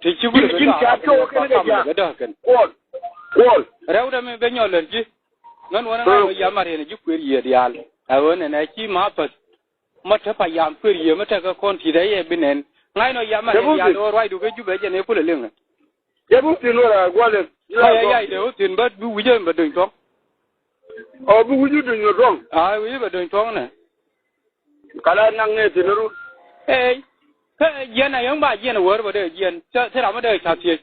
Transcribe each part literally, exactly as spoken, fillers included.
Ti ci wulɛ bɛ ji̱n ca kɛ wä kɛn kɛ ja̱a̱n. Kuɔl. Kuɔl. Rɛw dɛ mi bɛ nyɔl lät ji̱. Ŋän wänä ŋa̱c wä yam a riɛn ji̱ kuëër yiëë diaal. Ɛ ɣöö nɛnɛ ci ma päth. Ma te pa yam kuëër yiëë ma tekɛ kɔn ti̱t ɛ yɛ bi nɛn. Ŋa̱c nɔ yam a riɛn diaal ɣöö ruacdu kɛ Jubɛ jɛn ɛ kulɛ liŋ. Jɛ bi thi̱n wä rɛy gua̱l in. Kä yɛ yac dee wä thi̱n bä bi wi̱cä bɛ döny tuɔ̱ŋ. Ɔ bi wi̱cä döny wä tuɔ̱ŋ. Aa wi̱cä bɛ döny tuɔ̱ŋ nɛ. Kala naŋ nɛ thi̱n run. Eey. Kä jiɛn a yäŋ ba jiɛn a wär bä dee jiɛn. Thil ram mi dee ca thiec.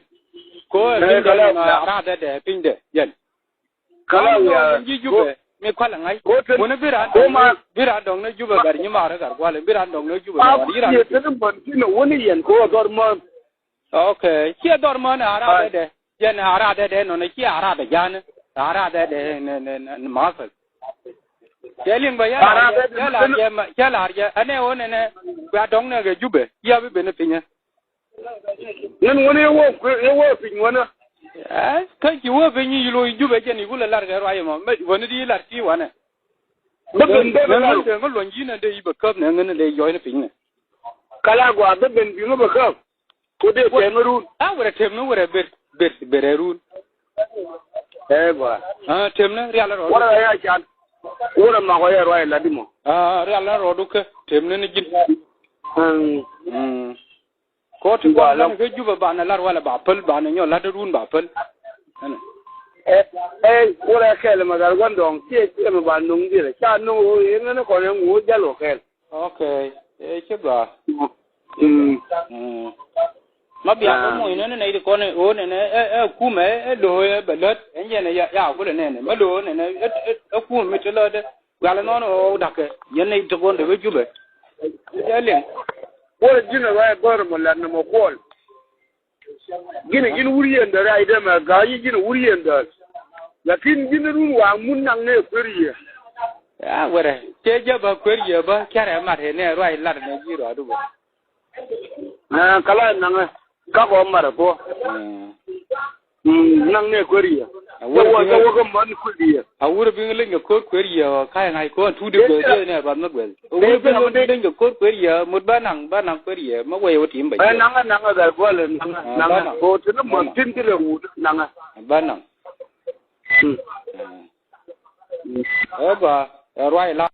Ko ɛ piny dee nɔ a raat dee dee piny dee jiɛn. Kala wiaa ji̱ Jubɛ mi kualɛ ŋa̱c. Ko te wuni bi raan dɔŋ ni Jubɛ gat nyi maarä gat gua̱l in bi raan dɔŋ ni Jubɛ gat yiran. Te ni män ti ni wuni yɛn ko a dhɔr män. Ok. Ciɛ dhɔr män a raadɛ dɛ. Jɛn a raadɛ dɛ nɔnɛ ciɛ a raadɛ ja̱a̱n. A raadɛ dɛ ni ni ni makäl. Cɛ liŋ bä yɛ lar jɛ, cɛ lar jɛ, cɛ lar jɛ. Ɛnɛ ɣöö nɛnɛ kua dɔ̱ŋ nɛ kɛ Jubɛ. Yia bi ben ni pinyä. Ŋän wänä yɛ wä, yɛ wä piny wänä. Ɛ, kä ci wä piny yi lo̱c Jubɛ jɛn i̱ kulɛ lar kɛ ruac ɛmɔ. Mɛ wänä di lar ti wanɛ. Bä ben bä ben lar. Ŋä luɔny yinɛ dee i̱ bɛ käp nɛ ŋän dee yɔcnɛ piny nɛ. Kala gua bä ben bi ŋä bɛ käp. Ko dee tɛm run. A wurɛ tɛm ni wurɛ ber ber ber run. Ɛ gua. A tɛm ni rial rɔ. Wurɛ ya can. Wurɛ ma ko yɛ ruac la di mɔ. A rial rɔ du kɛ tɛm ni ni ji̱n. Mm. Kɔ ti gɔaa lɔŋ kä Jubɛ banɛ lar walɛ ba päl banɛ nyɔ lat run ba päl. Ɛnɛ. Ɛ, ɛ, wurɛ kɛl ma gat wän dɔŋ kiɛ kiɛ ma ba no̱ŋ dirɛ ca no̱ŋ ɣöö yɛn ŋän kɔn yɛn ŋuɔ jäl wä kɛl. Ok. Ɛ, ci gɔaa. Mm. Mm. Ma biak kä muɔ̱ny nɛn nɛy ti kɔn ɣöö nɛn ɛ, ɛ, ɛ, kumɛ ɛ, ɛ, lo̱o̱ ɛ bɛ lät ɛn jɛn ɛ ya, ya kulɛ nɛn ɛ ma lo̱o̱ nɛn ɛ, ɛ, ɛ, ɛ, kumɛ mi ti lätdɛ. Wial inɔn ɣöö dakɛ yɛn ni ti kɔn dee wee Jubɛ. Jɛ liŋ. Kuɔl ji̱n ɛ ruac ɛ bär mɔ lat ni mɔ kuɔl. Ji̱n ɛ ji̱n wur yɛn däär ay dee mɛ ga̱a̱c ji̱n ɛ wur yɛn däär. Lakin ji̱n run waŋ mun naŋ ni ɛ kuer yiëë. Ya wärɛ tëë jɛ bä kuer yiëë bä cärɛ mat ɛ ni ɛ ruac lat ɛ ni ji̱ ruaadu bä. Ɛ kala naŋɛ. Ka kɔ marɛ kɔ. Mm. Mm, naŋ nɛ kuer yɛ. Cɛ wä, cɛ wä kä män kuer yɛ. A wurɛ biŋ leny kɛ ko̱r kuer yɛ ɔ ka̱ ŋa̱c kɔn tuut i̱ guɛl dee nɛ ruath mä guɛl. A wurɛ biŋ leny kɛ ko̱r kuer yɛ mut bä naŋ, bä naŋ kuer yɛ mä wee wä tim bä yɛ. Naŋ, naŋ a gat guɔl naŋ, naŋ a ko ti ni män tin ti lɛ wut naŋ a. Bä naŋ. Mm. Ɛ ba ɛ ruac la.